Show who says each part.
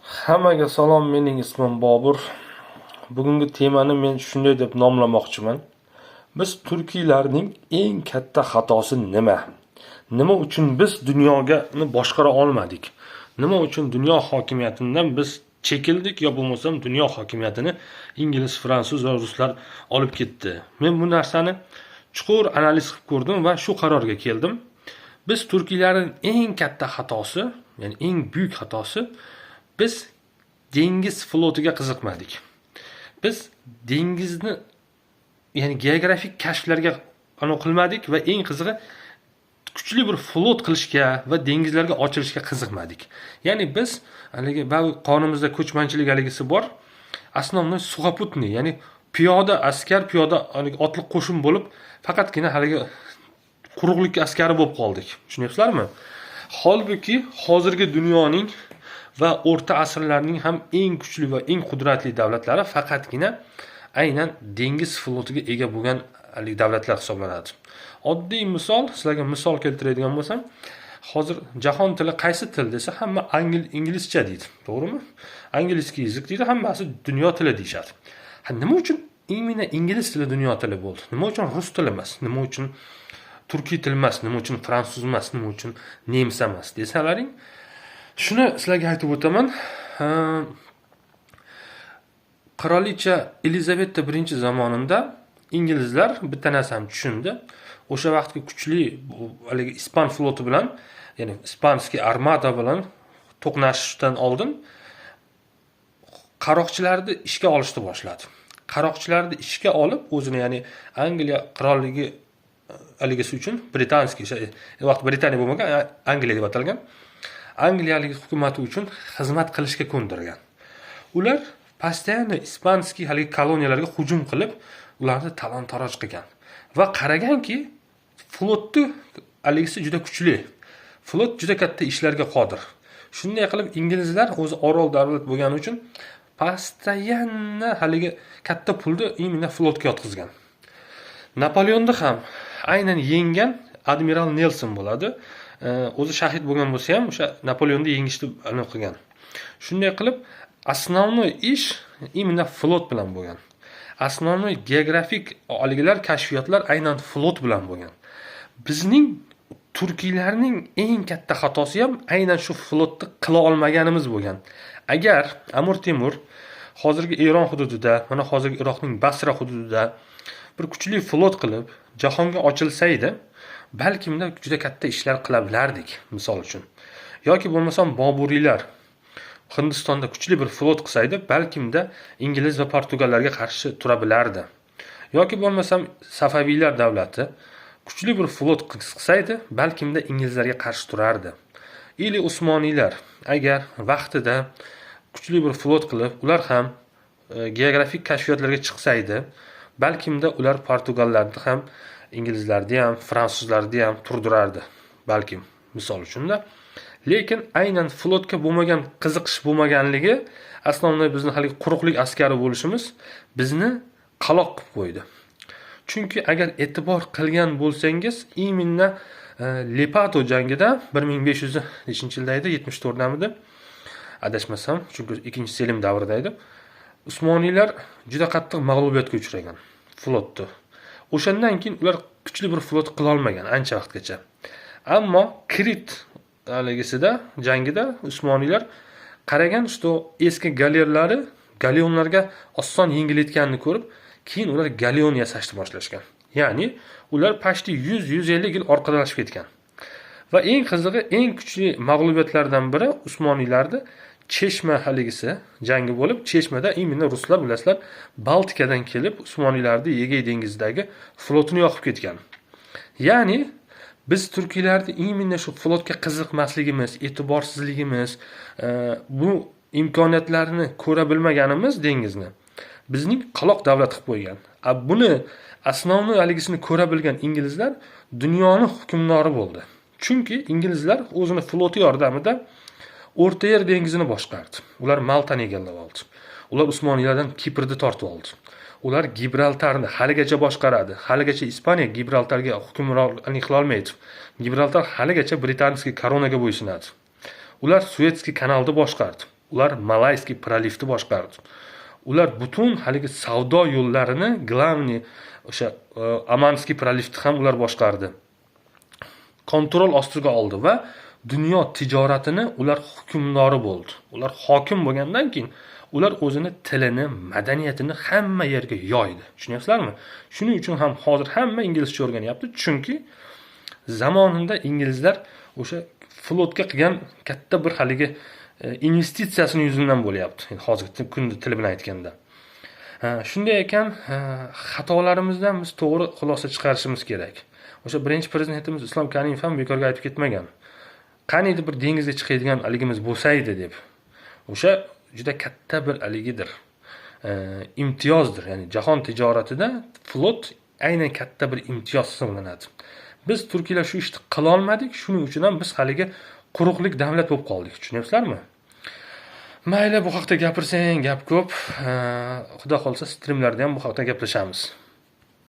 Speaker 1: Hammaga salom, mening ismim Bobur. Bugungi temani men shunday deb nomlamoqchiman. Biz turkiylarning eng katta xatosi nima? Nima uchun biz dunyogani boshqara olmadik? Nima uchun dunyo hokimiyatidan biz chekildik yo bo'lmasam dunyo hokimiyatini ingliz, fransuz va ruslar olib ketdi? Men bu narsani chuqur analiz qilib ko'rdim va shu qarorga keldim. Biz turkiylarning eng katta xatosi, ya'ni eng buyuk xatosi, biz dengiz flotiga qiziqmadik. Biz dengizni, ya'ni geografik kashflarga anaqa qilmadik va eng qizig'i, kuchli bir flot qilishga va dengizlarga ochilishga qiziqmadik. Ya'ni biz haligi baribir qonimizda ko'chmanchilik haligisi bor. Основной сухопутный, ya'ni piyoda askar, piyoda haligi otliq qo'shin bo'lib, faqatgina haligi quruqlik askari bo'lib qoldik. Tushunyapsizlarmi? Holbuki hozirgi dunyoning va o'rta asrlarning ham eng kuchli va eng qudratli davlatlari faqatgina aynan dengiz flotiga ega bo'lgan haligi davlatlar hisoblanadi. Oddiy misol, sizlarga misol keltiradigan bo'lsam, hozir jahon tili qaysi til desa, hamma inglizcha deydi, to'g'rimi? Английский язык deydi, hammasi dunyo tili deyishadi. Ha, nima uchun именно ingliz tili dunyo tili bo'ldi? Nima uchun rus tili emas? Nima uchun turkiy til emas? Nima uchun fransuz emas? Nima uchun nemis emas desalaring, shuni sizlarga aytib o'taman. Qirolicha Elizaveta birinchi zamonida inglizlar bitta narsani tushundi. O'sha vaqtgi kuchli haligi ispan floti bilan, ya'ni испанский armada bilan to'qnashishdan oldin qaroqchilarni ishga olishni boshladi. Qaroqchilarni ishga olib o'zini, ya'ni Angliya qirolligi haligisi uchun, британский, o'sha vaqt Britaniya bo'lmagan, Angliya deb atalgan, angliyalik hukumati uchun xizmat qilishga ko'ndirgan. Ular постоянно испанский haligi koloniyalarga hujum qilib, ularni talon taroj qilgan va qaraganki, flotni haligisi juda kuchli, flot juda katta ishlarga qodir. Shunday qilib, inglizlar o'zi orol davlat bo'lgani uchun постоянно haligi katta pulni именно flotga yotqizgan. Napoleonni ham aynan yenggan admiral Nelson bo'ladi. O'zi shahid bo'lgan bo'lsa ham, o'sha Napoleonni yengishni anaqa qilgan. Shunday qilib, основной ish именно flot bilan bo'lgan, основной geografik haligilar, kashfiyotlar aynan flot bilan bo'lgan. Bizning turkiylarning eng katta xatosi ham aynan shu flotni qila olmaganimiz bo'lgan. Agar Amir Temur hozirgi Eron hududida, mana hozirgi Iroqning Basra hududida bir kuchli flot qilib jahonga ochilsa edi, balkimda juda katta ishlar qila bilardik, misol uchun. Yoki bo'lmasam boburiylar Hindistonda kuchli bir flot qilsa edi, balkimda ingliz va portugallarga qarshi tura bilardi. Yoki bo'lmasam Safaviylar davlati kuchli bir flot qilsa edi, balkimda inglizlarga qarshi turardi. Или usmoniylar agar vaqtida kuchli bir flot qilib, ular ham geografik kashfiyotlarga chiqsa edi, balkimda ular portugallarni ham, inglizlarni ham, fransuzlarni ham turdirardi balkim, misol uchunda. Lekin aynan flotga bo'lmagan qiziqish bo'lmaganligi, основной bizni haligi quruqlik askari bo'lishimiz bizni qaloq qilib qo'ydi. Chunki agar e'tibor qilgan bo'lsangiz, именно Lepato jangida 1500 nechinchi yilda edi, 74damidi, adashmasam, chunki ikkinchi Selim davrida edi, usmoniylar juda qattiq mag'lubiyatga uchragan flotni. O'shandan keyin ular kuchli bir flot qilolmagan ancha vaqtgacha. Ammo Krit haligisida, jangida usmoniylar qaragan, что eski galerlari galeonlarga oson yengilayotganini ko'rib, keyin ular galeon yasashni boshlashgan. Ya'ni ular почти 100-150 yil orqalashib ketgan. Va eng qizig'i, eng kuchli mag'lubiyatlardan biri usmoniylarni Cheshma haligisi jangi bo'lib, Cheshmada именно ruslar, bilasizlar, Baltikadan kelib usmoniylarni Egey dengizidagi flotini yoqib ketgan. Ya'ni biz turkiylarni именно shu flotga qiziqmasligimiz, e'tiborsizligimiz, bu imkoniyatlarni ko'ra bilmaganimiz dengizni bizning qaloq davlat qilib qo'ygan. A buni основной haligisini ko'ra bilgan inglizlar dunyoni hukmdori bo'ldi. Chunki inglizlar o'zini floti yordamida O'rta Yer dengizini boshqardi. Ular Maltani egallab oldi, ular usmoniylardan Kiprni tortib oldi, ular Gibraltarni haligacha boshqaradi. Haligacha Ispaniya Gibraltarga hukmronlik qilolmaydi, Gibraltar haligacha британский koronaga bo'ysunadi. Ular Suetskiy kanalni boshqardi. Ular Malayskiy проливni boshqardi. Ular butun haligi savdo yo'llarini, главный o'sha Оманский пролив ni ham ular boshqardi. Контроль ostiga oldi va dunyo tijoratini ular hukmdori bo'ldi. Ular hokim bo'lgandan keyin ular o'zini tilini, madaniyatini hamma yerga yoydi. Tushunyapsizlarmi? Shuning uchun ham hozir hamma inglizcha o'rganyapti, chunki zamonida inglizlar o'sha flotga qilgan katta bir haligi investitsiyasini yuzidan bo'lyapti, hozirgi kunni tili bilan aytganda. Shunday ekan, xatolarimizdan biz to'g'ri xulosa chiqarishimiz kerak. O'sha birinchi prezidentimiz Islom Karimov ham bekorga aytib ketmagan, qaniydi bir dengizga chiqadigan haligimiz bo'lsa edi deb. O'sha juda katta bir haligidir, imtiyozdir. Ya'ni jahon tijoratida flot aynan katta bir imtiyoz hisoblanadi. Biz, turkiylar, shu ishni qilolmadik. Shuning uchun ham biz haligi quruqlik davlat bo'lib qoldik. Tushunyapsizlarmi? Mayli, bu haqda gapirsang gap ko'p. Xudo xohlasa, strimlarda ham bu haqda gaplashamiz.